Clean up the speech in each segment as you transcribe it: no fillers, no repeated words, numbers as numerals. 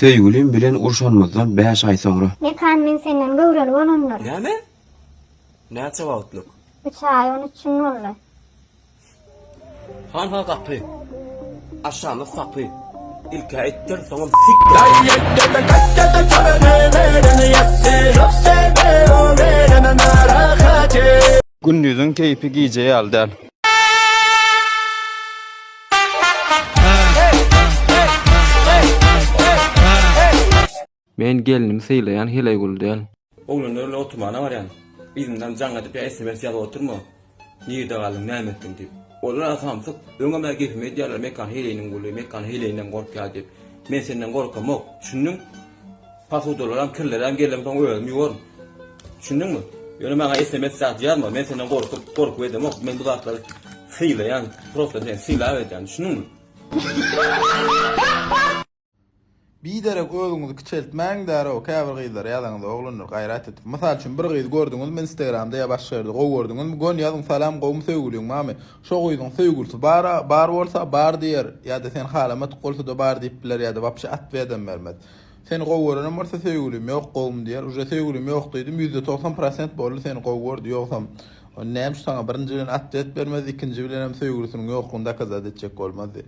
Söýgülim bilen urşanymyzdan bäş aý soňra. Mekan men senden göwreli bolandyr. Näme? Näçe wagtlyk? Üç aý 13 gün boldy. Hanha gapy. Aşamyz sapy. Ilk-ä itdir, soňam sikdir. Gündiziň keýpi gije ýaly däl. Men gelnimi sylaýan heleýguly däl. Oglanlar bilen oturmana barýan. Yzymdan jaň edip ýa sms ýazyp oturma. Nirde galdyň, näme etdiň diýip. Olar-a samsyk. Öňem-ä gepimi edýärler, Mekan heleýiniň guly, Mekan heleýinden gorkýar diýip. Men senden gorkamok. Düşündiň? Posudalaram, kirlerem gelemsoň özüm ýuwaryn. Düşündiňmi? Ýöne maňa sms zat ýazma. Men senden gorkup, gorkup edemok. Men bu zatlary sylaýan, prosta seni sylap edýän. Düşündiňmi? Biderek özüňizi kiçeltmäň därow käbir gyzlara ýazaňyzda oglanlar gaýrat edip. Mysal üçin bir gyzy gördüňizmi instagramda ýa başga ýerde gowy gördüňizmi göni ýazyň salam gowmy söýgüliň bamy şo gyzyň söýgülisi bara bar bolsa bar diýer ýada seni halamadyk bolsada bar diýip biler ýada wapşe atwedem bermez. Seni gowy görenem bolsa söýgülim ýok gowmy diýer uje söýgülim ýok diýdim 90% prosent boldy seni gowy gördi ýogsam o näme üçin saňa birinji bilen atwet bermezdi ikinji bilenem söýgülisiniň ýoklugyny dokazat etjek bolmazdy.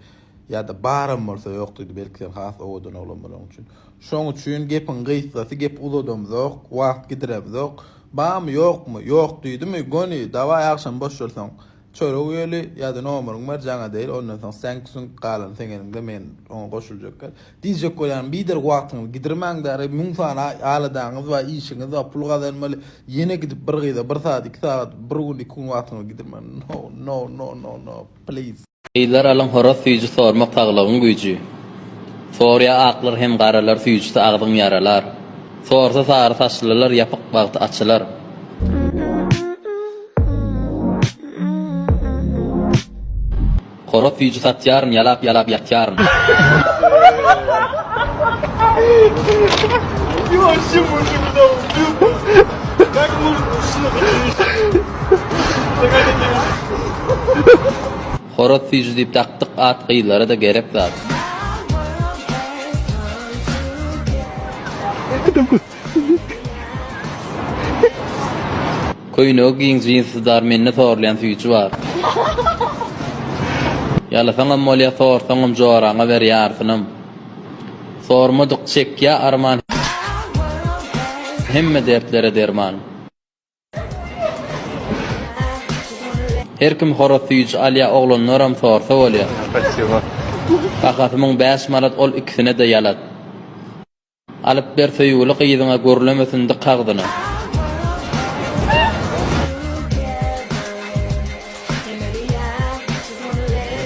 Ýa-da baram bolsa ýok diýdi, belki sen has owadan oglan bolanyň üçin. Şoň üçin gepiň gysgasy, gepi uzadamzok, wagt gidiremzok. Barmy, ýokmy? Ýok diýdimi, göni, dawaý agşam boş bolsaň, çörek iýeli, ýa-da nomeryňy ber, jaňa deýli, ondan soň seňkisiň, galany seň eliňde, men oňa goşuljak däl. Diýjek bolýanym, biderek wagtyňyzy gidirmäň däri, müň sany aladaňyz bar, işiňiz bar, pul gazanmaly, ýene gidip bir gyza bir sagat, iki sagat, bir gün, iki gün wagtyňyzy gidirmäň. No, no, no, no, no, please. Gyzlar alyň horaz süýji sormak saglygyň güýji. Sorýa aklar hem garalar süýjüsi agzyň ýaralar. Sorsa sary saçlylar ýapyk bagty açylar. Horaz süýji satýaryn ýalap ýalap ýatýaryn. Horaz süýji diýip dakdyk at gyzlara-da gerek zat. Köýnegi giň jinsi dar mende sorulýan süýji bar. Ýalasaňam bolýa sorsaňam joraňa ber ýarsynam. Sormadyk çekýä arman hemme dertlere derman. Her kim horaz süýji alýa oglanlaram sorsa bolýa. Bahasy 1005 manat ol ikisine-de ýalat. Alyp ber söýgüli gyzyňa gürlemesin dyk agzyna.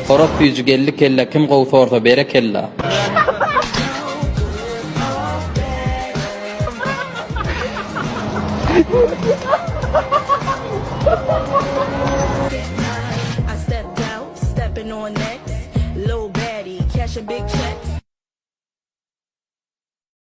Horaz süýji geldi kellä kim gowy sorsa berekella.